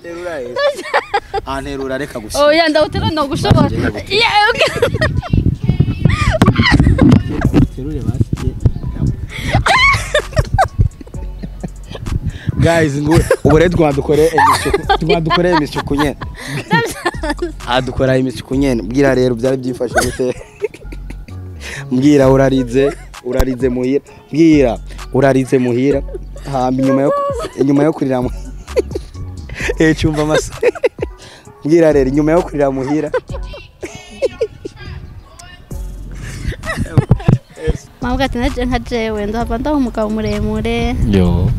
Terura rero. Ah, nterura, reka gusa. Oya, ndawutera ndogushobora. Yeah, okay. Terure basi. Guys, ngo ubu rero twadukore emisiyo, twadukore emisiyo kunyene. Adukora emisiyo kunyene. Mbwira rero, byari byifashe gute? Mbwira, urarize, urarize muhira. Mbwira, urarize muhira. Hamba inyuma yo kurira mu cyumva amasa. Mbwira rero, inyuma yo kurira muhira. Mabwa ati naje nka jewe ndahava ndaha umugabo muremure Yo.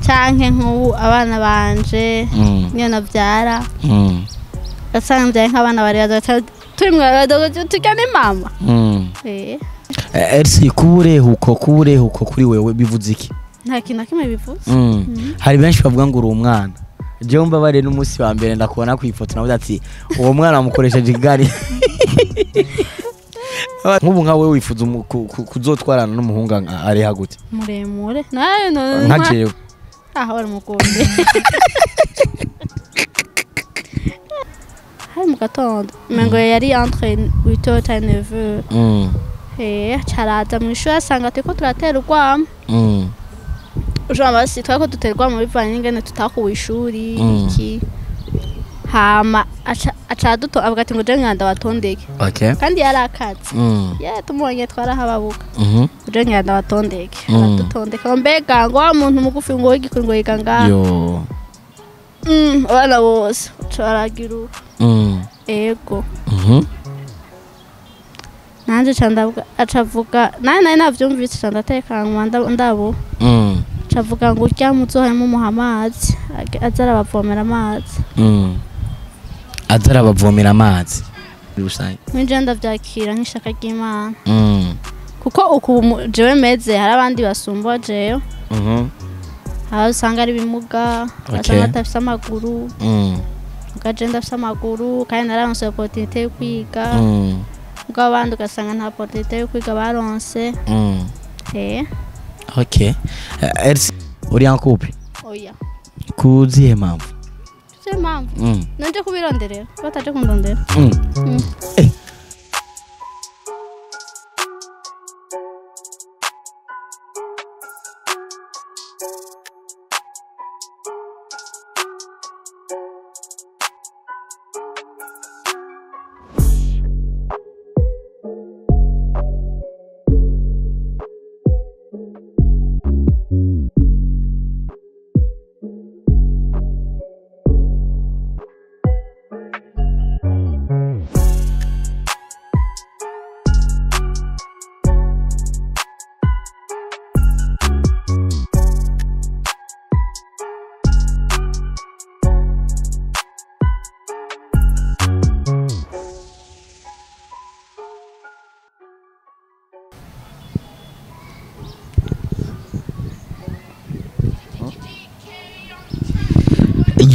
canke nk'ubu abana banje niyo navyara, gasanga mbyaye nk'abana barebare turi mwe turya ni mama. Elsie, kuburehuko, kuburehuko kuri wewe bivuze iki? Nta kintu na kimwe bivuze. Hari benshi bavuga ngo uri umwana. Jewe mbabare, n'umunsi wa mbere ndakubona ku ifoto navuze ati uwo mwana amukoresheje igare. Nk'ubu nka wewe wifuza kuzotwarana n'umuhungu ari hagute? Muremure nayo no. Nka jewe. Aho bari mugonde hari mu gatondo, umengo yari entre 8h et 9h. Caraza mw'ishuri asanga turiko turatera urwamo. Ushobora basi twariko dutera urwamo bivanye n'ingene tutakuwe ishuri. Iki hama aca aduto avuga ati ngo je nganda batondeke. Kandi yarakaze. Yeah, tumubonye twarahababuka. Je nganda batondeke. Aradutondeka ngo mbega ngo wa muntu mugufi ngo w'igikuri ngo yiga ngaha. Yo. Abana bose uca baragira uko. Ego. Nanje ca ndavuga, aca avuga nawe nari navyumvise, ca ndatekanwa ndabo. Aca avuga ngo urya muzohe mumuha amazi, aze arabavomera amazi. Aza arabavomera amazi muri rusange. Mwinjira ndavyakira nk'ishaka ry'Imana. Kuko uku jewe meze hari abandi basumba jewe. Aho usanga ari ibimuga, usanga badafise amaguru. Muga je ndafise amaguru kandi nararonse opportunité yo kwiga. Muga abandi ugasanga nta opportunité yo kwiga baronse. Okay. Elsie, uri en couple? Oya. Kuzihe mpamvu? Tuzi impamvu? Nanje kubironderera, bataje kundondera.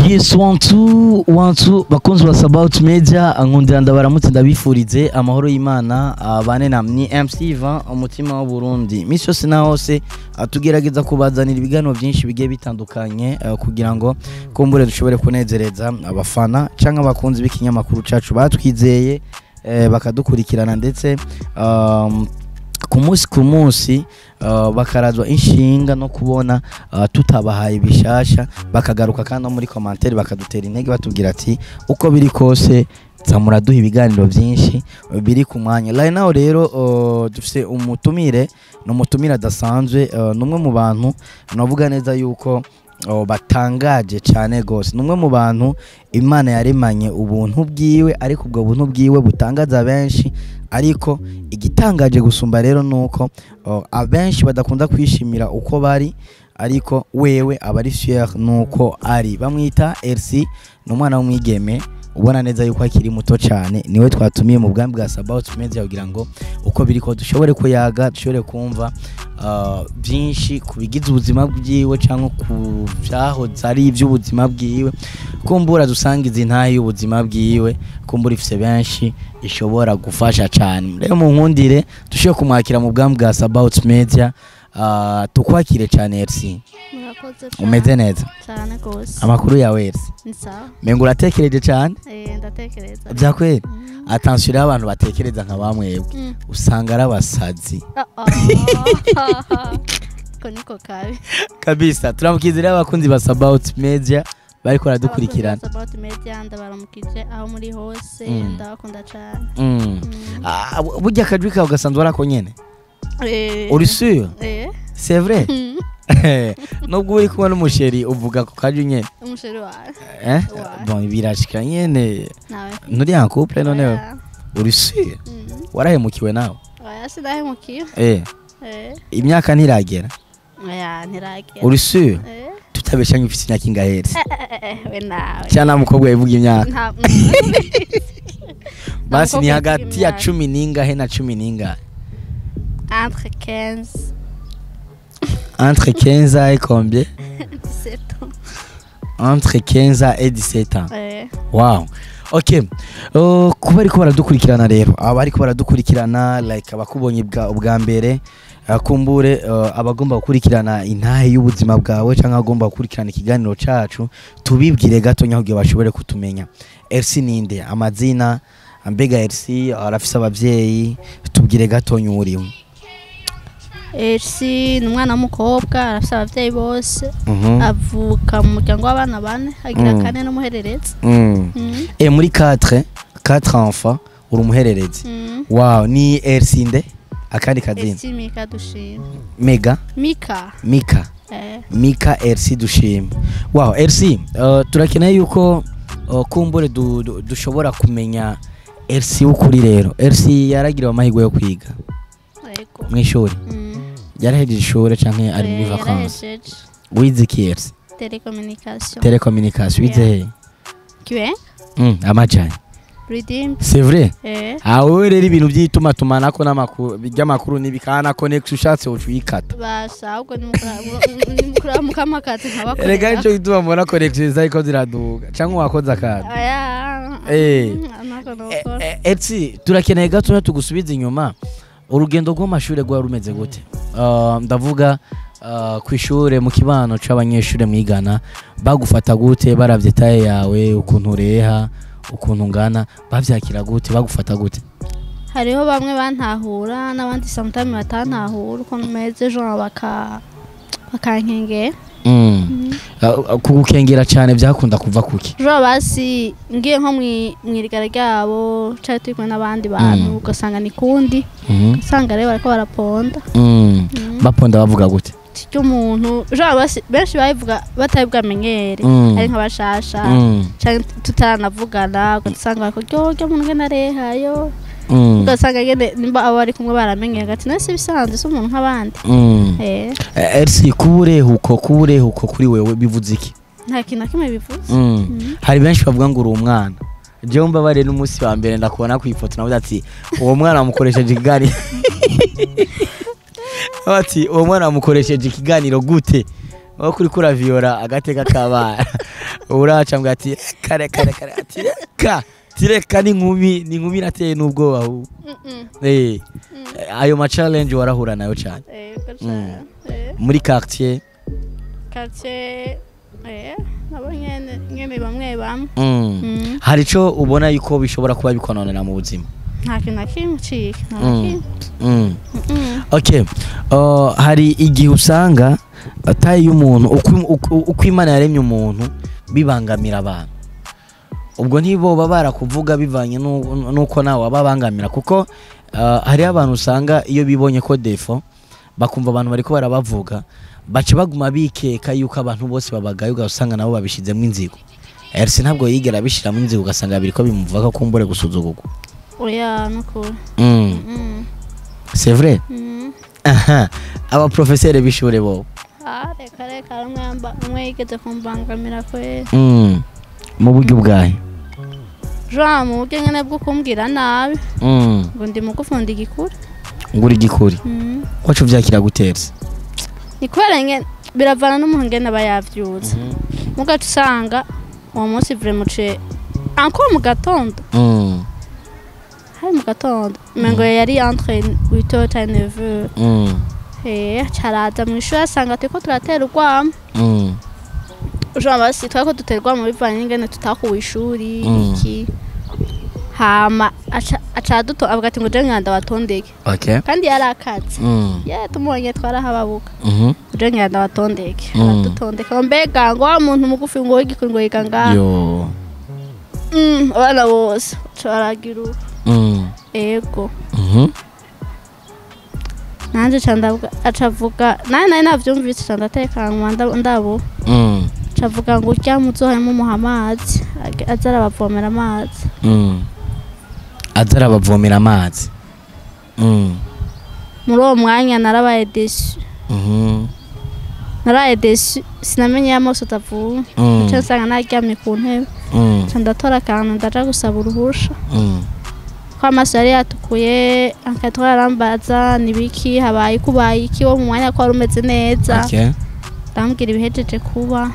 Yes, one two one two, bakunzi ba Sabaut Media, nkundira ndabaramutse, ndabifurize amahoro y'Imana abane namwe. Ni MC Ivan, umutima w'u Burundi. Misi yose na hose tugerageza kubazanira ibiganiro byinshi bigiye bitandukanye, kugira ngo kumbure dushobore kunezereza abafana canke abakunzi b'ikinyamakuru cacu batwizeye, bakadukurikirana ndetse ku munsi ku munsi, bakarazwa inshinga no kubona tutabahaye ibishasha, bakagaruka kandi no muri commentaire bakadutera intege, batubwira ati uko biri kose za muraduha ibiganiro byinshi biri ku mwanya. Right now rero dufise umutumire, ni umutumire adasanzwe, ni umwe mu bantu navuga neza yuko batangaje cyane gose. Ni umwe mu bantu Imana yaremanye ubuntu bwiwe, ariko ubwo buntu bwiwe butangaza benshi. Ariko igitangaje gusumba rero nuko abenshi badakunda kwishimira uko bari, ariko wewe aba ari fier nuko ari. Bamwita Elsie, ni umwana w'umwigeme ubona neza yuko akiri muto cyane. Niwe twatumiye mu bwami bwa Sabaut Media kugira ngo uko biri ko dushobore kuyaga, dushobore kumva byinshi ku bigize ubuzima bwiwe cyangwa ku byahoze ari iby'ubuzima bwiwe. Kumbura dusanga izi ntahe y'ubuzima bwiwe, kumbura ifise benshi ishobora gufasha cyane. Rero mu nkundire dushobore kumwakira mu bwami bwa Sabaut Media. Tukwakire cyane Elsie. Murakoze cyane. Umeze neza? Cyane gose. Amakuru yawe Elsie? Ni sawa. Mengo uratekereje cyane? Ndatekereza. Byakweri? Attention rero, abantu batekereza nka bamwebwe usanga ari abasazi. Ko niko kabi. Kabisa. Turamukize rero abakunzi ba Sabaut Media bariko baradukurikirana. Abakunzi ba Sabaut Media, ndabaramukije aho muri hose, ndabakunda cyane. Ah, burya akajwi kawe gasanzwe ari ako nyene? Eh. Uri sûr? Eh. C'est vrai? Nubwo uri kumwe n'umuchéri, uvuga ku kajwi nyene? Umuchéri wawe. Eh? Ouais. Bon, birashika nyene. Nawe. Nturi en couple none? Oya. Uri sûr? Mm. Warahemukiwe nawe? Oya, sinahemukiwe. Eh? Eh. Imyaka ntiragera? Oya, ntiragera. Uri sûr? Eh. Tutabeshanye, ufite imyaka ingahe Elsie? We nawe. Cyangwa nta mukobwa wivuga imyaka? Nta. Basi ni mukobwa hagati wivuga ya imyaka. 10 n'ingahe na 10 n'ingahe? Entre 15 Entre 15 et combien? 17 ans. Entre 15 et 17 ans. Eh. Wow, okay. Kuba ariko baradukurikirana rero, abariko baradukurikirana, like abakubonye ubwa mbere, kumbure abagomba gukurikirana intahe y'ubuzima bwawe cyangwa agomba gukurikirana ikiganiro cacu, tubibwire gato kugira bashobore kutumenya. Elsie ninde? Amazina? Mbega Elsie arafise abavyeyi? Tubwire gato uriwe. Elsie ni umwana w'umukobwa, arafise abavyeyi bose. Avuka mu muryango w'abana bane, agira kane n'umuhererezi. E muri 4 4 enfants uri umuhererezi? Mm. Wow, ni Elsie nde? Akandi kazina? Elsie Mika Dushima. Mega? Mika. Mika? Eh. Mika Elsie Dushima. Wow, Elsie, turakeneye yuko kumbure dushobora kumenya Elsie w'ukuri rero. Elsie yaragiriwe amahirwe yo kwiga Yego. mw'ishuri? Mm. Yarahejeje ishuri canke ari muri Eh, vacances? yarahejeje. Wize iki, Elsie? Télécommunication. Télécommunication wize? Yeah. He? Kiwe? Amajanye? Redeem. C'est vrai? Eh. Ah, wewe rero ibintu by'itumatumanako n'amakuru by'amakuru n'ibikana connection ushatse uca uyikata. Basha, ahubwo nimukura mukamakazi nkabakorera. Erega nico gituma mbona connection zariko ziraduga, canke wakoze akantu. Aya. Eh. Nako nokora. Elsie, turakeneye gato tugusubiza inyuma. Urugendo rw'amashuri rwari rumeze gute? Ndavuga ku ishure, mu kibano c'abanyeshure mwigana, bagufata gute baravye taille yawe, ukuntu ureha, ukuntu ungana? Bavyakira gute? Bagufata gute? Hariho bamwe bantahura n'abandi sometime batantahura uko meze, genre bakankengera. Kugukengera cane vyakunda kuva kuki? Genre basi ngiye nko mw'irigara ryabo canke turi kumwe n'abandi bantu, ugasanga ni kundi, usanga rero bariko baraponda. Baponda bavuga gute? Kirya umuntu, genre basi benshi babivuga batabibwamenyere, ari nk'abashasha canke tutaranavugana, ugasanga bariko ryo muntu ngene arehayo, ugasanga nyene nimba abo bari kumwe baramenye hagati nase bisanzwe, si umuntu nk'abandi. Eh. Elsie, kuba urehuko kuri wewe bivuze iki? Nta kintu na kimwe bivuze. Hari benshi bavuga ngo uri umwana. Jewe mbabare, n'umunsi wa mbere ndakubona ku ifoto navuze ati uwo mwana wamukoresheje ikiganiro, ati uwo mwana wamukoresheje ikiganiro gute? Aho kuri kuraviyora agateka k'abana, uraca mbwa ati kare kare kare, ati reka, ati reka, ni inkumi, ni inkumi irateye n'ubwoba ahubwo. Ayo ma challenge warahura nayo cyane? Yego cane. Muri quartier? Quartier, nabo nyene nyene bamwe bamwe. Hari ico ubona yuko bishobora kuba bikononera mu buzima? Nta kintu na kimwe cika, nta na kimwe. Okay. Hari igihe usanga taille y'umuntu, uko Imana yaremye umuntu, bibangamira abantu. Ubwo ntiboba barakuvuga bivanye n'uko nawe wababangamira? Kuko hariho abantu usanga iyo bibonye ko défaut, bakumva abantu bariko barabavuga, baca baguma bikeka yuko abantu bose babagaye, ugasanga nabo babishizemo inzigo. Elsie ntabwo yigera abishiramo inzigo, ugasanga biriko bimuvuga ko kumbure gusuzugurwa? Oya, nukuri. C'est vrai? Mm. Aha, abaprofeseri b'ishure bo? Ah, reka reka, umwe umwe yigeze kumbangamira kweri. Mu buryo bwahe? Jean, mu buryo nyene bwo kumbwira nabi, ngo ndi mugufi, ndi igikuri. Ngo uri igikuri? Mm. Wacu vyakira guteza? Ni kubera nyene biravana n'umuntu ngene aba yavyutse, mugaca usanga uwo munsi vraiment uciye encore mu gatondo, hari mu gatondo, umengo yari entre 8h et 9h. Caraza mu ishuri asanga turiko turatera urwamo. Genre basi twako dutera urwamo bivanye n'ingene tutakuwe ishuri iki. Hama aca duto avuga ati ngo je nganda batondeke. Okay. Kandi yarakaze. Yeah, tumubonye twarahababuka. Je nganda batondeke. Aradutondeka mbega ngo wa muntu mugufi ngo w'igikuri ngo yiga ngaha. Yo. Abana bose baragira uko. Ego. Nanje ca acavuga naye navyumvise ca ndatekanwa ndabo. Cavuga ngo urya muzohemo umuha amazi aza arabavomera amazi. Aza arabavomera amazi. Muri uwo mwanya narabaye déçu. Narabaye déçu sinamenye amaso atavuye. Nca nsanga naryamye ku ntebe. Nca ndatora akantu ndaja gusaba uruhusha. Ko amaso yari yatukuye akatwara arambaza nibiki habaye kubaye iki wo mu mwanya ko wari umeze neza. Okay. Ndamubwira ibihejeje kuba.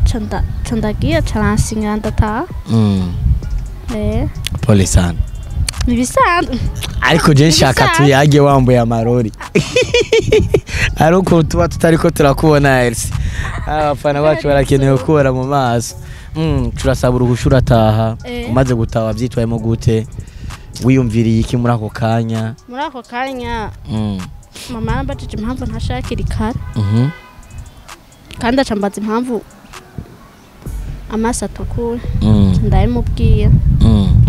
Nca ndagiye ca aransinyira ndataha. Pole sana. Nibisanzwe. Ariko je nshaka tuyage wambuye amarori. Ariko tuba tutariko turakubona Elsie. Abafana bacu barakeneye kubora mu maso. Turasaba uruhusha urataha. Umaze gutaha byitwayemo gute? Wiyumviriye iki muri ako kanya? Muri ako kanya mama yarambajije impamvu ntashakira ikara. Kandi acambaza impamvu amaso atukura. Ndabimubwiye.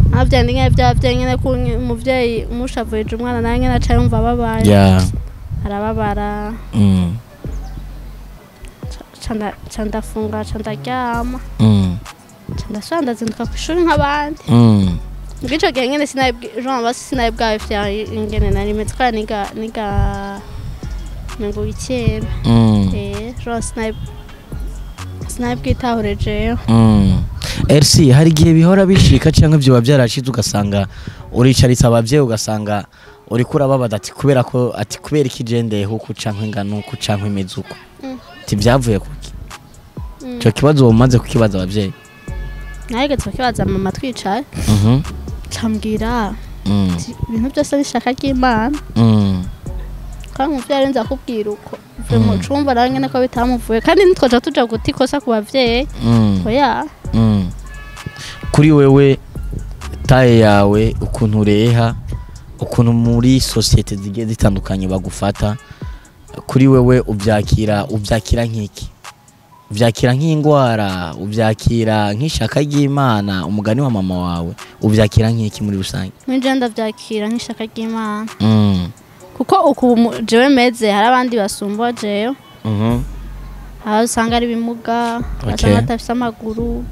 Navyo nyine byavye nyine ko umuvyeyi umushavurije umwana nawe nyine aca yumva ababaye. Yeah. Arababara. Ca ndafunga ca ndaryama. Ca ndasubira ndazinduka kw'ishuri nk'abandi. Muri ico gihe nyene sinabibwawe vya ingene nari meze kubera niga mengo icenda. Genre sinabwitahure jewe. Elsie, hari igihe bihora bishika canke vyoba vyarashize ugasanga uricaritse abavyeyi ugasanga uriko urababaza ati kubera ko ati kubera iki je ndeho uku canke ngana uku canke imeze uku. Ati vyavuye kuki? Ico kibazo umaze kukibaza abavyeyi? Narigeze kukibaza mama twicaye. Cambwira ibintu byose n'ishaka ry'Imana. Kandi umuvyeyi arinze akubwira uko uvuye mu cumba nawe nyene ko bitamuvuye kandi ntitwoja tuja guta ikosa ku bavyeyi. Oya. Kuri wewe taye yawe ukuntu ureha ukuntu muri societe zigiye zitandukanye bagufata kuri wewe uvyakira nk'iki? Uvyakira nk'ingwara, uvyakira nk'ishaka ry'Imana, umugani wa mama wawe, uvyakira nk'iki muri rusange? Mwije ndavyakira nk'ishaka ry'Imana. Kuko uku jewe meze hari abandi basumba jewe. Aho usanga ari bimuga, usanga atafise amaguru.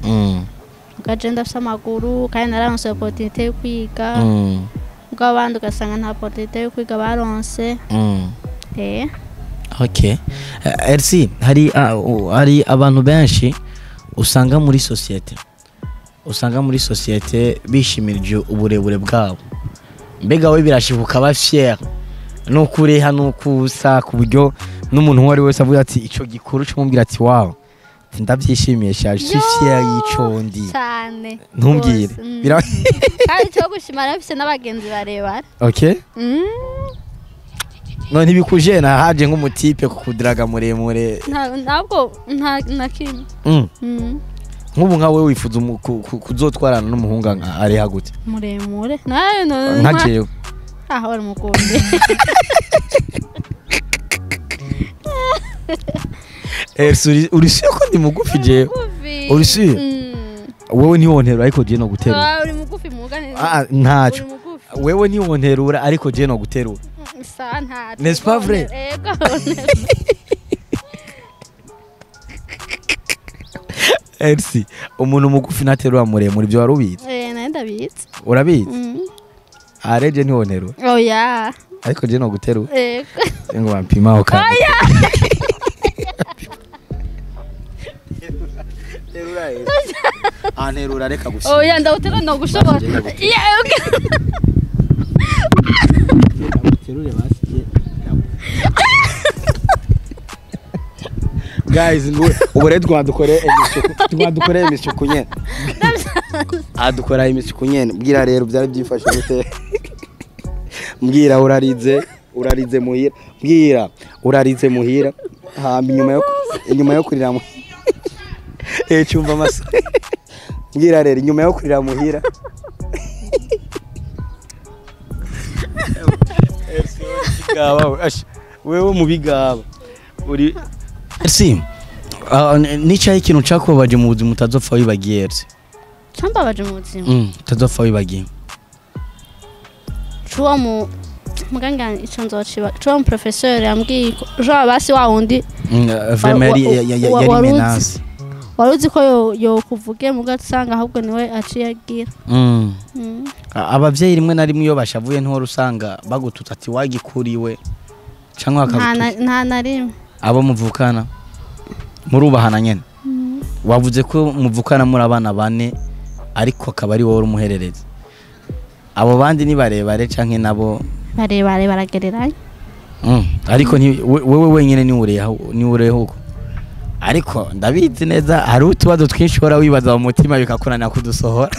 Ugaje ndafise amaguru kandi nararonse opportunité yo kwiga. Ubwo abandi ugasanga nta opportunité yo kwiga baronse. Okay. Elsie, hari abantu benshi usanga muri societe. Usanga muri societe bishimirije uburebure bwabo. Mbega we birashibuka ba fier no kureha no kusa ku buryo n'umuntu uwo ari wese avuga ati ico gikuru cumumbwira ati wow ndabyishimiye shaje suis fier y'ico ndi cyane. Ntumbwire. Kandi cyo gushimara afise n'abagenzi barebara. Okay. No ntibikujena haje nk'umutipe kukudraga muremure. Ntabwo nta kimwe. Nk'ubu nka wewe wifuza kuzotwarana n'umuhungu ari hagute? Muremure. Nayo nka jewe. Aho ari mugonde. Elsie uri sûr ko ndi mugufi jewe? Uri sûr? Wewe ntiwonterura ariko je no guterura. Uri mugufi mugane. Ntaco. Wewe ntiwonterura ariko je no guterura. Sa ntaco. N'est-ce pas vrai? Ego. Elsie, umuntu mugufi ntaterura muremure ibyo warubizi? Naye ndabizi. Urabizi? Areje ntiwonterura. Oya. Ariko je no guterura. Ego. Ngo bampima aho kandi. Oya. Anterura reka gushima. Oya ndawutera no gushobora. Yeah, okay. Terure basi. Guys, ubu rero twadukore emission kunyene. Adukora emission kunyene. Mbwira rero byari byifashe gute? Mbwira urarize. Urarize muhira, mbwira, urarize muhira hamba inyuma yo kurira cyumva amaso. Mbwira rero inyuma yo kurira muhira. Wewe mu bigaba uri si nicaye ikintu cakubabaje mu buzima utazopfa wibagiye? Cambabaje mu buzima utazopfa wibagiye. Cuwa mu muganga ico nzociba, cuwa mu professeur yambwiye jo basi wa wundi vraiment yari menace. Waruzi ko yo kuvuge muga usanga ahubwo niwe aciye agira. Abavyeyi rimwe na rimwe iyo bashavuye nto usanga bagututsa ati wagikuriwe cyangwa akagututsa. Nta na rimwe. Abo muvukana murubahana nyene. Wavuze ko muvukana muri abana bane ariko akaba ari wowe umuherereza. Abo bandi ni barebare canke nabo barebare baragereranye. Ariko wewe wenyene ni ureho ni ureho uko. Ariko ndabizi neza hari utubazo twinshi hora wibaza mu mutima bikakunanira kudusohora.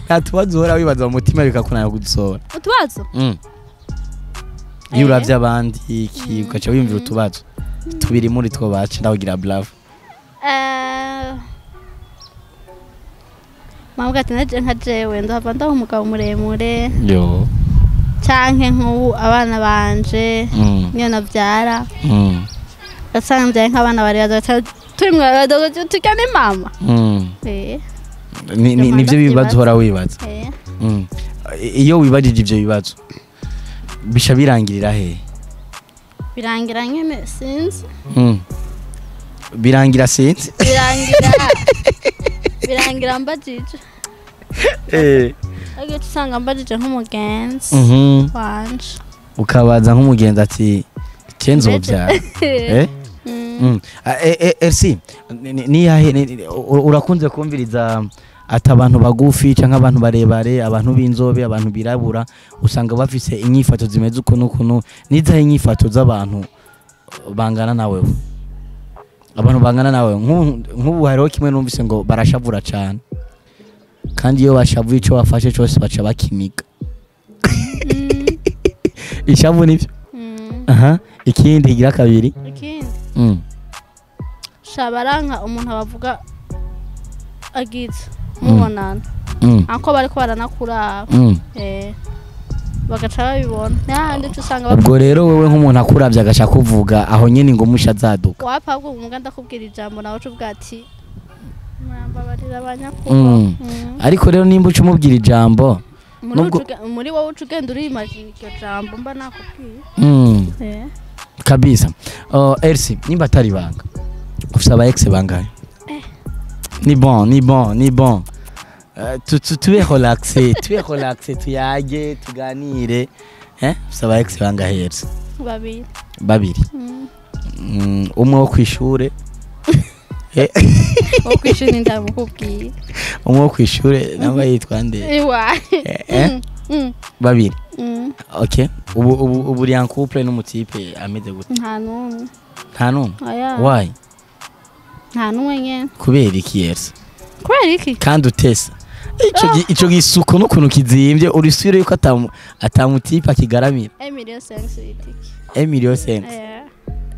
Nta tubazo hora wibaza mu mutima bikakunanira kudusohora. Utubazo? Iyo uravye abandi iki ukaca wiyumvira utubazo tubiri muri two baca ndagira bravo. Mama ati naje nka jewe ndahava ndaho umugabo muremure. Yo. Canke nk'ubu abana banje niyo navyara. Gasanze nk'abana bari turi mwa tujyane mama. Nivyo bibazo hora wibaza. Iyo wibajije ivyo bibazo bisha birangirira he? Birangira nyene sinzi. Birangira sinzi. Birangira mbajije. Agiye usanga mbajije nk'umugenzi wanje. Ukabaza nk'umugenzi ati kenzo byara. RC ni yahe urakunze kumviriza ati abantu bagufi canke abantu barebare, abantu b'inzobe, abantu birabura usanga bafise inyifato zimeze uko nuko nizahe inyifato z'abantu bangana nawe? Abantu bangana nawe nk'ubu hariho kimwe numvise ngo barashavura cyane kandi iyo bashavuye ico bafashe cyose baca bakimiga. Ishavu nivyo. Aha, ikindi igira kabiri. Ikindi. Shabaranka umuntu abavuga agize mubonana. Anko bariko baranakuraba. Bagaca babibona. Nahandi usanga ubwo rero wewe nk'umuntu akuravye agaca kuvuga aho nyene ngo musha azaduka. Wapfa ubwo umuga ndakubwira ijambo nawe ucuvuga ati murambabarira abanyakuba. Ariko rero nimba uca umubwira ijambo muri wowe uca ugenda urimagina iryo jambo mba nakubwiye. Kabisa. RC nimba atari banga ufise aba ex bangahe? Ni bon, ni bon, ni bon. Tu es relaxé, tu es relaxé, tuyage, tuganire. Ufise aba ex bangahe RC? Babiri. Babiri. Umwe wo kwishure. Wo kwishure ndamukubwiye. Umwe wo kwishure namba yitwa nde? Iwa. Babiri. Okay. Ubu uri en couple n'umutipe ameze gute? Nta numwe. Nta numwe? Why? Nta numwe nyene. Kubera iki Elsa? Kubera iki? Kandi utesa. Ico gisuko n'ukuntu kizimbye urisubire yuko atamutipe akigaramira. 1.5 itiki. 1.5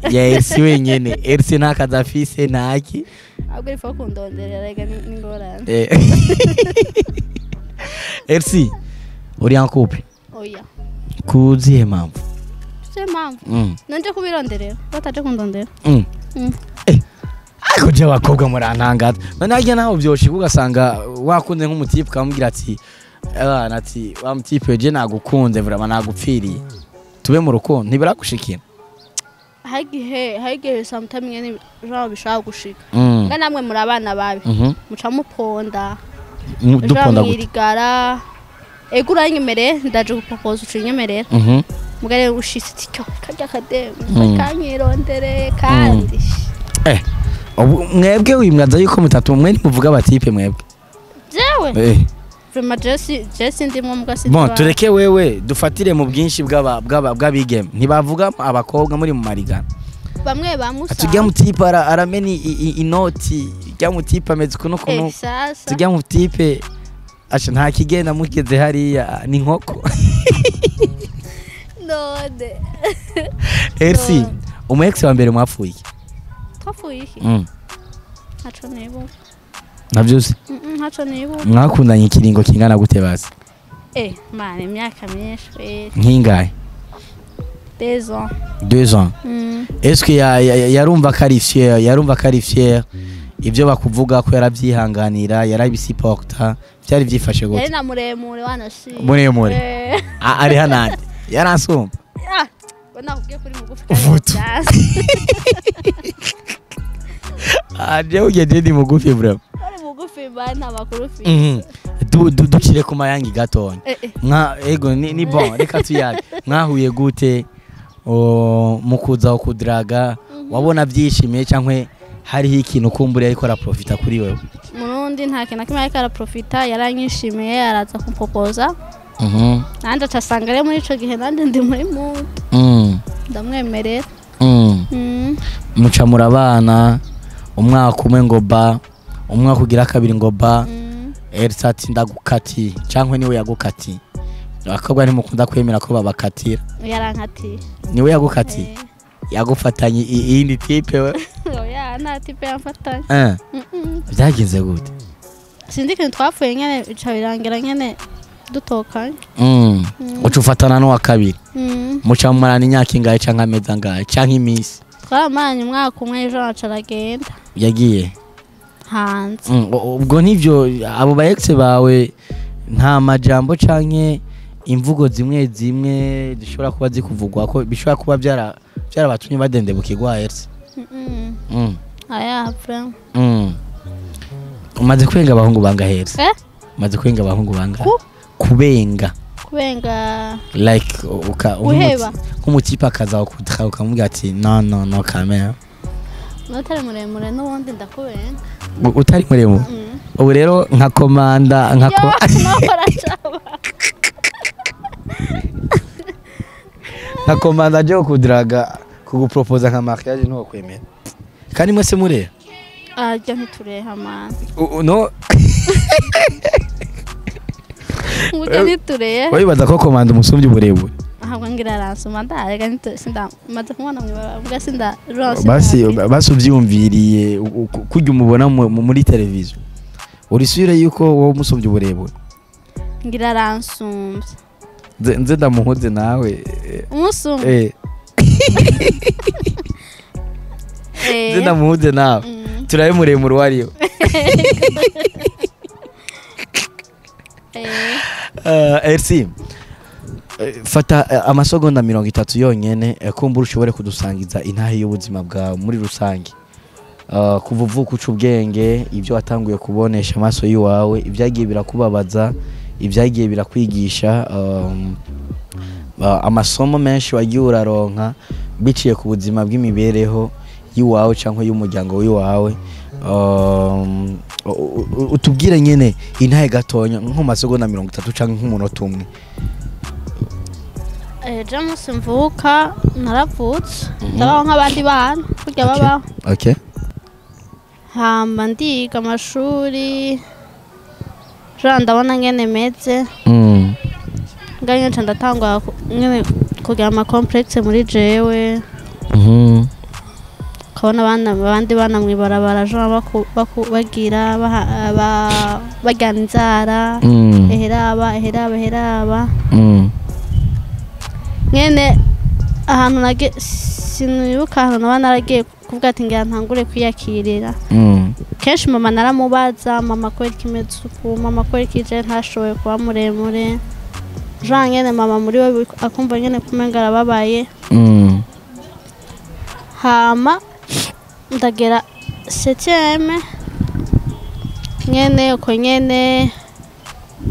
Ya Elsa wenyene. Elsa nta kazi afise ntaki. Ahubwo ifa kundonderera rega n'ingorane. Elsa uri en couple? Oya. Kuzihe mpamvu? Kuzihe mpamvu? Nanje kubironderera, bataje kundondera. Ariko je abakobwa murantangaza. None harya naho vyoshika ugasanga wakunze nk'umutipe ukamubwira ati abana ati wa mutipe je nagukunze vraiment nagupfiriye. Tube mu rukundo ntibiragushikira. Hagihe sometimes nyene genre bishaka gushika. Nga namwe muri abana babi. Muca muponda. Duponda gute? Mwirigara. Ego uranyemereye ndaje gupropose ucinyemerera. Mugare ushitse ati cyo kajya kademu kanyirondereye kandi. Mwebwe wimwaza yuko mutatu mwe ntimuvuga abatipe mwebwe. Jewe? Vraiment Jesse ndimwe mugasi. Bon tureke wewe dufatire mu bwinshi bw'abigeme ntibavuga abakobwa muri mu marigana. Bamwe bamusa. Tujya mutipe arameni inoti, tujya mutipe ameze kuno kuno. Tujya mutipe asha nta kigenda mugeze hariya ni nkoko. None. Elsie, umu ex wa mbere mwapfuye iki? Twapfuye iki? Ntaco nibuka. Navyo uzi? Ntaco nibuka. Mwakundanye ikiringo kingana gute basi? Man, imyaka myinshi kweli. Nkingahe? 2 ans. 2 ans. Est-ce que yarumva ko ari fier, yarumva ko ari fier ibyo bakuvuga, ko yarabyihanganira, yarabisiporta, byari byifashe Yari gute? na muremure wanashimye. Muremure? Eh. Ari hanande yaransumba. Ah, we nakubwiye kuri mugufi. Vutu. Kandi Jewe ugende ndi mugufi bro. Uri mugufi ba, nta makuru ufite. Ducire ku mayangi gatonya. Mwa ego ni bon, reka tuyage. Mwahuye gute? O, mukuza kudraga wabona byishimiye cyangwa hariho ikintu kumbura ariko araprofita kuri wewe? Murundi nta kintu na kimwe ariko araprofita, yaranyishimiye araza kumpopoza. Nanjye acasanga rero muri ico gihe nanjye ndi muri mood. Ndamwemerera. Muca murabana umwaka umwe ngo ba, umwaka ugira kabiri ngo ba. Elsa ati ndagukati cyangwa niwe yagukati? Abakobwa ntimukunda kwemera ko babakatira. Yarankatiye. Niwe yagukatiye? Eh. Yagufatanye iyindi type we? Oya, nta type yamfatanye. Byagenze gute? Sinzi ikintu twapfuye nyene, bica birangira nyene dutokanye. Uca ufatana n'uwa kabiri? Mm. Muca mumarana imyaka ingahe canke amezi angahe canke iminsi? Twaramaranye umwaka umwe, ejo aca aragenda. Yagiye? Hanze. Ubwo nivyo abo ba ex bawe nta majambo canke imvugo zimwe zimwe zishobora kuba zikuvugwa ko bishobora kuba byarabatumye badendebukirwa, Elsa? Mm. Aya, vraiment. Umaze kwenga abahungu bangahe, Elsa? Eh? Umaze kwenga abahungu bangahe? Ku? Kubenga. Kubenga? Like uka Guheba. Nk'umutipe akaza kudra ukamubwira ati no no no kamera. N'utari muremure n'ubundi ndakubenga. Utari muremure? Mm. Ubu rero nka komanda nka Yo, naho aracaba. Nka komanda aje kudraga kugupropoza nka mariage ntukwemera kandi mwese murera? Arya ntitureha, man. No. Burya ntitureha. Wibaza ko komanda umusumbye uburebure? Ahubwo ngira aransoma ndarega sinda maze kumubona mw'ibarabara mbwa sinda. Basi basi uvyumviriye kurya umubona muri televiziyo, urisubire yuko wowe umusumbye uburebure? Ngira aransumbye. Nze ndamuhuze nawe. Umunsi umwe. Nze ndamuhuze nawe. Turabe muremure uwo ariwe. Elsie, fata amasegonda 30 yonyene, kumbura ushobore kudusangiza intahe y'ubuzima bwawe muri rusange. Kuva uvuka uca ubwenge, ibyo watanguye kubonesha amaso y'iwawe, ibyagiye birakubabaza, ibyagiye birakwigisha, amasomo menshi wagiye uraronka biciye ku buzima bw'imibereho y'iwawe cyangwa y'umuryango w'iwawe, utubwire nyene intahe gatonya nko mu masegonda 30 cyangwa nk'umunota umwe. Je munsi mvuka naravutse, ndabaho nk'abandi bana kurya babaho. Hamba ndiga amashuri, jean ndabona ngene meze. Nganye nca ndatangura nyene kugira ama complexe muri jewe. Ukabona abana, abandi bana mw'ibarabara, jean bagira bajyana inzara. Eheraba, eheraba, eheraba. Nyene ahantu nage sinibuka ahantu naba naragiye kuvuga ati ngira ntangure kwiyakirira. Kenshi mama naramubaza: "Mama, kubera iki imeze uku? Mama, kubera iki je ntashoboye kuba muremure?" Jean nyene mama muri we akumva nyene kumenga arababaye. Hama ndagera septième nyene uko nyene,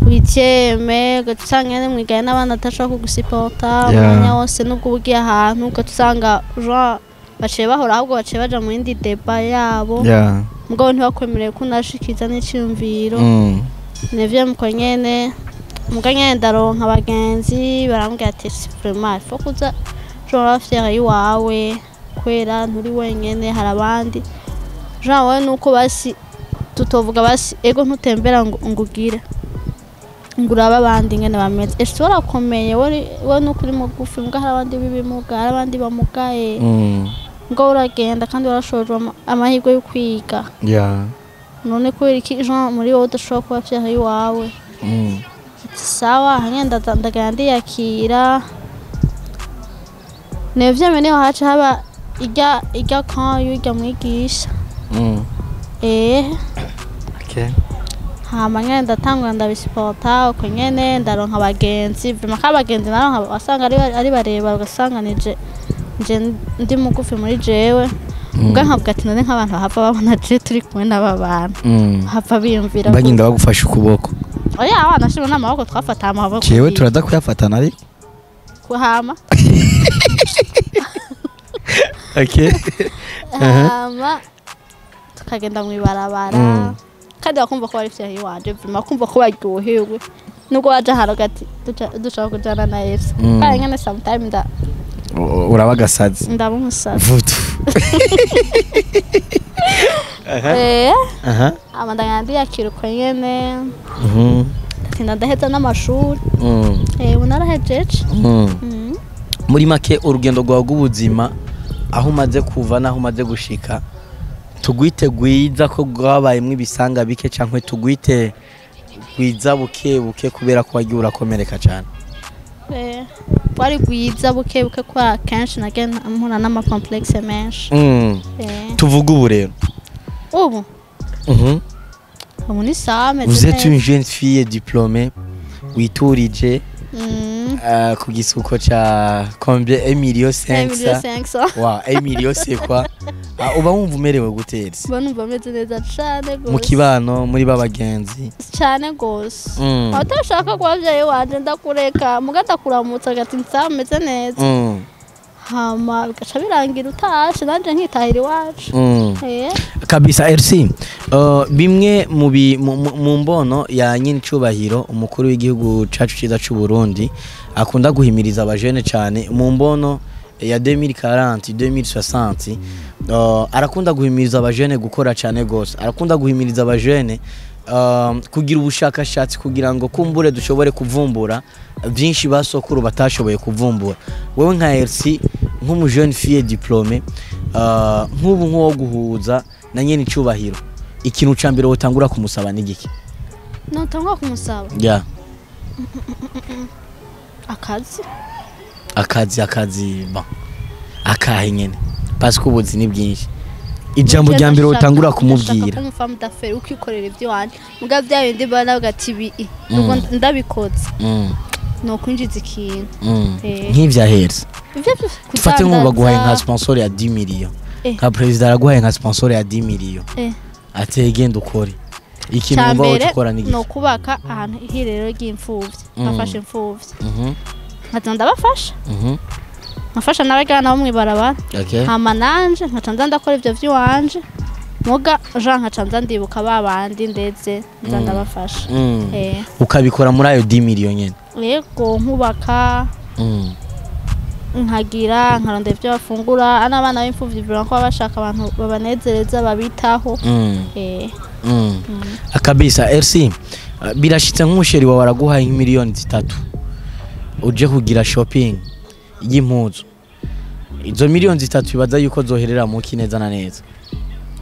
huitième, ugaca usanga nyene mwiganye n'abandi atashobora kugusupporta. Umwanya wose nubwo uba ugiye ahantu, ugaca usanga jean baciye bahora, ahubwo baciye baja mu yindi débat yabo. Mugabo ntibakwemereye ko unashikiza n'iciyumviro. Neuvième uko nyene, muga nyene ndaronka abagenzi barambwira ati vraiment il faut kuza genre fier yiwawe, kubera nturi wenyene, hari abandi. Jean wowe nuko basi tutovuga basi ego ntutembera ngo ugire. Ngo urabe abandi ingene bameze. Ese warakomeye we nuko uri mugufi, mbwa hari abandi b'ibimuga, hari abandi bamugaye. Ngo uragenda kandi warashojwe amahirwe yo kwiga. None kubera iki Jean muri wowe udashobora kuba fier iwawe? Sawa, ngenda ndagenda ndiyakira. Nevyeme niho haca haba irya kan y'urya mwigisha. Hama nyene ndatangura ndabisupporta uko nyene, ndaronka abagenzi vraiment, ko abagenzi naronka wasanga ari barebare, ugasanga nije nje ndi mugufi muri jewe. Ubwo nkavuga ati none nk'abantu bahava babona je turi kumwe n'aba bantu, hava biyumvira Bagenda bagufashe ukuboko? Oya, abana shima n'amaboko, twafata amaboko. Jewe turaza kuyafatana ariko. Kuhama. Hama tukagenda mw'ibarabara, kandi bakumva ko bari fier iwanje vraiment, bakumva ko baryohewe nubwo waje ahantu ati dushaka kujana na Elsa. Kandi nyene sometime nda Uraba agasazi. Ndaba umusazi. Vutu. Hama ndagenda ndiyakira uko nyene, ndatinda ndaheza n'amashuri. Ubu narahejeje. Muri make, urugendo rwawe rw'ubuzima, aho umaze kuva n'aho umaze gushika, tugwite gwiza ko rwabayemwo ibisanga bike, canke tugwite gwiza buke buke kubera ko wagiye urakomereka cane? Rwari rwiza buke buke, kubera kenshi nagenda mpura n'amacomplexe menshi. Tuvuge ubu rero. Ubu ubu ni sawa, meze Vous êtes neza. une jeune fille diplômée, witurije ku gisuko ca combien? 1 million 1 million 500? 500. Wa 1 million, c'est quoi? Ah, uba wumva umerewe gute Elsa? Mba numva meze neza cane Mu gose. kibano, muri babagenzi? Cane gose. Abatashaka kuba abavyeyi wanje ndakureka, muga ndakuramutsa agati nsa meze neza. Hama bigaca birangira utashe, nanje nkitahira iwacu. Kabisa RC, bimwe mu bi- mu- mu- mu mbono ya nyine icubahiro umukuru w'igihugu cacu ciza c'u Burundi akunda guhimiriza abajene cane mu mbono ya 2040 2060, arakunda guhimiriza abajene gukora cane gose, arakunda guhimiriza abajene kugira ubushakashatsi kugira ngo kumbure dushobore kuvumbura byinshi basokuru batashoboye kuvumbura. Wewe nka RC, nk'umu jeune fille diplômée, nk'ubu nk'uwo guhuza na nyene icubahiro, ikintu ca mbere wotangura kumusaba ni giki? Notangwa kumusaba akazi. Akazi, bon, akahe nyene? Parce que ubuzi ni bwinshi. Ijambo rya mbere wotangura kumubwira? Ko umufemme d'affaires, ukikorera ivy'iwanje, muga vya bindi bana bavuga ati ibi nubwo ndabikoze no kwinjiza ikintu. Nk'ivya hers Ivyo vyose. Dufate nk'ubu baguhaye nka Kudandaza. sponsor ya 10 millions, nka president araguhaye nka sponsor ya 10 millions, ati genda ukore ikintu, Ca wumva mbere wocukora ni ni giki? ukubaka ahantu ihirero ry'imfuvyi, nkafasha imfuvyi, nkaza ndabafasha, nkafasha n'abagana bo mw'ibarabara. Hama nanje nkaca nza ndakora ivyo vy'iwanje, muga jean nkaca nza ndibuka ba bandi ndetse nza ndabafasha. Ukabikora muri ayo 10 millions nyene? Yego, nkubaka, nkagira nkaronda ivyo bafungura n'abana b'imfuvyi, bivuga ko baba bashaka abantu babanezereza, babitaho. Kabisa RC, birashitse nk'umuchéri wawe araguhaye nk'imiliyoni 3, uje kugira shopping y'impuzu. Izo miliyoni 3 bibaza yuko zoherera muki neza na neza?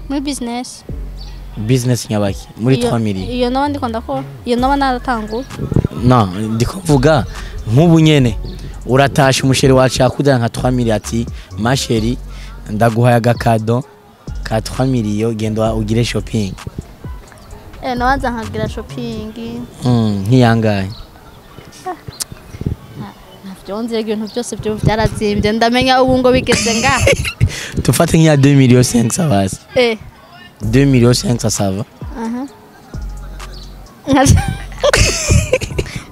Muri business. Business nyabaki muri Iyo 3 millions? Iyo noba ndiko ndakora, iyo noba naratanguye. No, ndiko mvuga nk'ubu nyene uratasha, umuchéri wacu yakuzana nka 3 millions, ati ma chérie, ndaguhaye agakado ka 3 millions, genda ugire shopping. Nobanza nkagira shopping. Nk'iyangahe? Ntavyonzi, ibintu byose byo byarazimbye, ndamenya ubu ngo bigeze ngaha. Tufate nk'iya 2 millions 500 basi. 2 millions 500, ça va? Aha.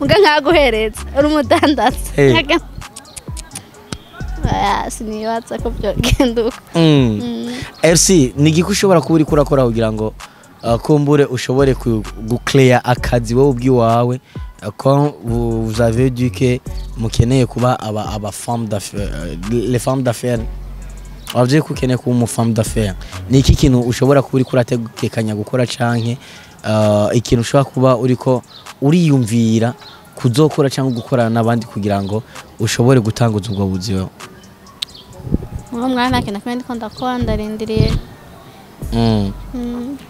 Muga nkaguhereza uri umudandaza. Oya, sinibaza ko byogenda uko. RC, ni igiki ushobora kuba uriko urakora kugira ngo kumbure ushobore guclear akazi wowe ubwiwawe, quand vous avez dit que mukeneye kuba aba femme d'affaires, les femmes d'affaires? Wavuze ko ukeneye kuba umu femme d'affaires. Ni iki kintu ushobora kuba uriko urategekanya gukora, canke ikintu ushobora kuba uriko uriyumvira kuzokora cyangwa gukorana n'abandi kugira ngo ushobore gutanguza ubwo buzima? Uwo mwanya nta kintu na kimwe ndiko ndakora, ndarindiriye.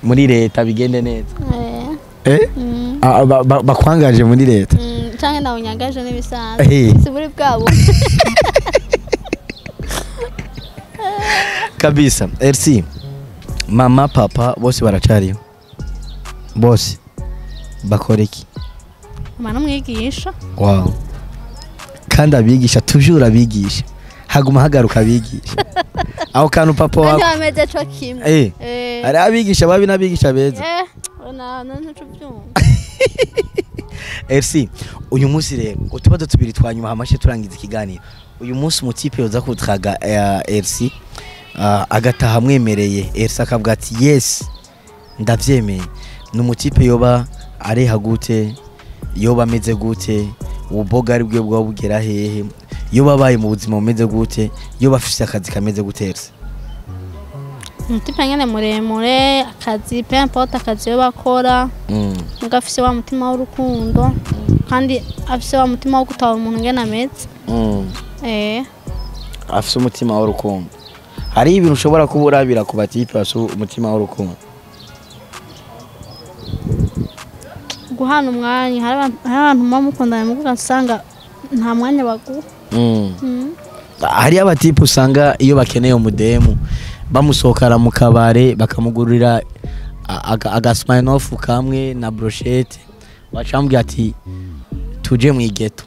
Muri leta bigende neza. Eh. Eh? Mm. Ah, bakwangaje muri leta. Canke nawe unyangaje n'ibisanzwe. Si muri bwabo. Kabisa. RC, mama, papa bose baracariho? Bose bakora iki? Mama n'umwigisha. Wow, kandi abigisha, toujours abigisha, haguma hagaruka abigisha aho kantu papa Kandi wawe bameze co kimwe. Hari abigisha babi n'abigisha beza. Na ntuco byumva. FC, uyu munsi rero utubazo tubiri twa nyuma, hamashe turangiza ikiganiro. Uyu munsi umu type yoza kutraga RC, agataha amwemereye, RC akavuga ati: "Yes, ndavyemeye." Ni umu type yoba areha gute? Yoba ameze gute? Ububoga ari bwe bwaba bugera hehe? Yoba abaye mu buzima bumeze gute? Yoba afise akazi kameze gute, RC? Umu type nyene muremure, akazi, peu importe akazi yo bakora, muga afise wa mutima w'urukundo, kandi afise wa mutima wo gutahura umuntu ngene ameze. Afise umutima w'urukundo. Hari ibintu ushobora kuba urabira ku ba type bafise umutima w'urukundo? Guhana umwanya. Hari abantu muba mukundana muga ugasanga nta mwanya baguha. Hari aba type usanga iyo bakeneye umudemu bamusohokana mu kabare, bakamugurira aga Smirnoff kamwe na brochette, bacambwira ati: "Tuje mu i ghetto."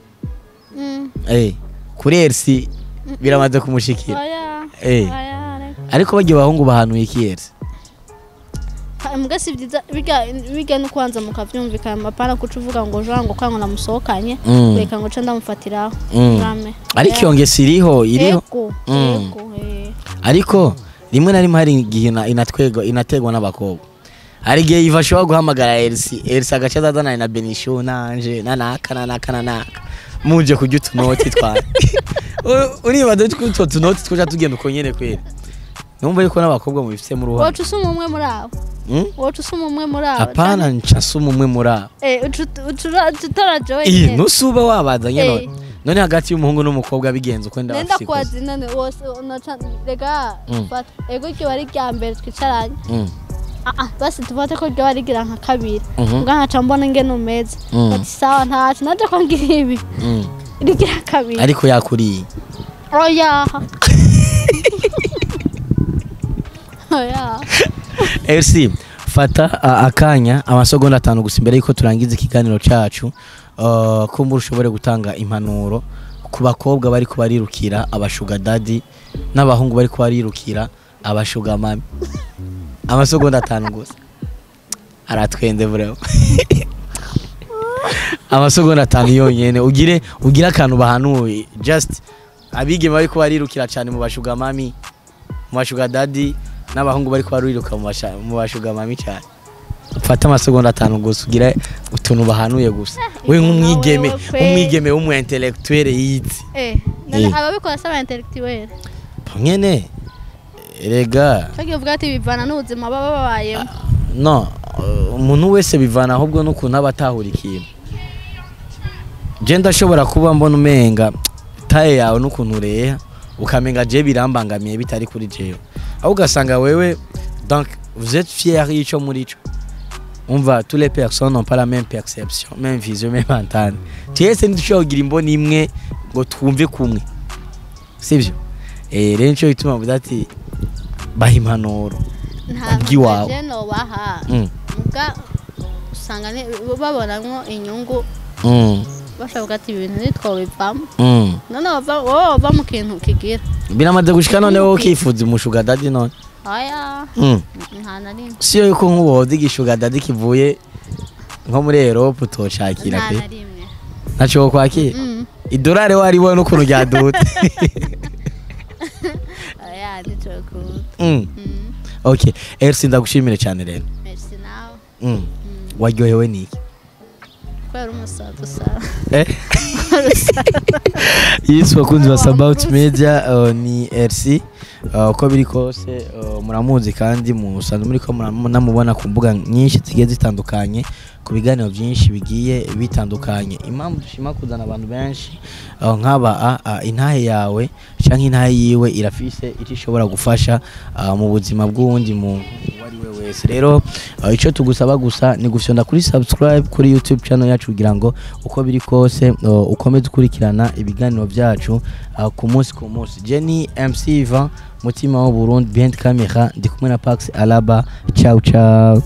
Kuri RC biramaze kumushikira? Oya. Oya, reka. Ariko bagiye bahungu bahanuye iki, RC? Muga si byiza, biga no kubanza mukavyumvikana, mapana kuca uvuga ngo jean ngo kwango namusohokanye, reka ngo ca ndamufatiraho. Jamais. Ariko iyo ngeso iriho, iriho. Ego. Ego. Ariko rimwe na rimwe hari igihe inategwa n'abakobwa. Hari igihe Iva ashobora guhamagara Elsi, Elsi agaca azazana na Benisho nanje na naka na naka na naka, muje kurya utunoti twawe. Uribaza ko utwo tunoti twoja tugenda uko nyene kweri? Numva yuko n'abakobwa mubifisemo uruhare. Woca usuma umwe muri abo. Woca usuma umwe muri abo. Apana, nca nsuma umwe muri abo. Uca utora jewe Ih, nyene. Nusuba wabazanye none. None hagati y'umuhungu n'umukobwa bigenze uko Nenda ndabafise ikosa. kubaza none wose noca rega fata ego iryo bari rya mbere twicaranye. Ah ah, basi tufate ko ryo rigira nka kabiri. Mbwa nkaca mbona ingene umeze. Ati sawa, ntaco naje ko ngira ibi. Rigira kabiri. Ariko yakuriye. Oya. Oya. LC, fata akanya amasegonda 5 gusa imbere yuko turangiza ikiganiro cacu, kumbura ushobore gutanga impanuro ku bakobwa bari kubarirukira aba sugar daddy n'abahungu bari kubarirukira aba sugar mummy. Amasegonda 5 gusa. Aratwenze vraiment. Amasegonda 5 yonyene, ugire akantu bahanuye, just abigeme bari kubarirukira cyane mu ba sugar mummy, mu ba sugar daddy, n'abahungu bari kubarirukira mu ba sugar mummy cyane. Fata amasegonda 5 gusa ugire utuntu bahanuye gusa, we nk'umwigeme, Wewe kwe. nk'umwigeme w'umu intellectuel yize. None ababikora saba intellectuel? Nyene rega. Kagiye uvuga ati bivana n'ubuzima baba babayemo. No, umuntu wese bivana ahubwo n'ukuntu aba atahura ikintu. Je ndashobora kuba mbona umenga taille yawe n'ukuntu ureha, ukamenga je birambangamiye, bitari kuri jewe, aho ugasanga wewe, donc vous êtes fier y'ico muri co. Umva, toutes les personnes n'ont pas la même perception, même vision, même entente. Twese ntidushobora kugira imboni imwe ngo twumve kumwe, sibyo? Rero nico gituma mvuze ati baha impanuro. Nta Kubw'iwawe. je nobaha. Muga usanga babonamwo inyungu, bashavuga ati ibintu ntitwobivamo. None wowe wava mu kintu kigira. Biramaze gushika none wowe ukifuza umu sugar daddy none? Oya. Nta na rimwe. Siyo yuko nk'ubu woza igi sugar daddy kivuye nko muri Europe utocakira? Nta Pe na rimwe. Ntaco wokwakira? Idolari waribona n'ukuntu ryadutse. Oya, ntitwokunda. Okay, Elsie, ndagushimire cyane rero. Merci nawe. Waryohewe niki? Kubera umusaza usaba. Yes, bakunzi ba Sabaut Media, ni RC. Uko biri kose, muramuzi kandi musanzwe muriko muranamubona ku mbuga nyinshi zigiye zitandukanye, ku biganiro byinshi bigiye bitandukanye. Impamvu dushima kuzana abantu benshi nk'aba, intahe yawe canke intahe yiwe irafise icyo ishobora gufasha mu buzima bw'uwundi muntu uwo ari we wese. Rero ico tugusaba gusa ni gufyonda kuri subscribe kuri YouTube channel yacu, kugira ngo uko biri kose ukomeze ukurikirana ibiganiro byacu ku munsi ku munsi. Jenny MC Ivan, mutima w'u Burundi, behind camera ndi kumwe na Pax Alaba. Ciao ciao.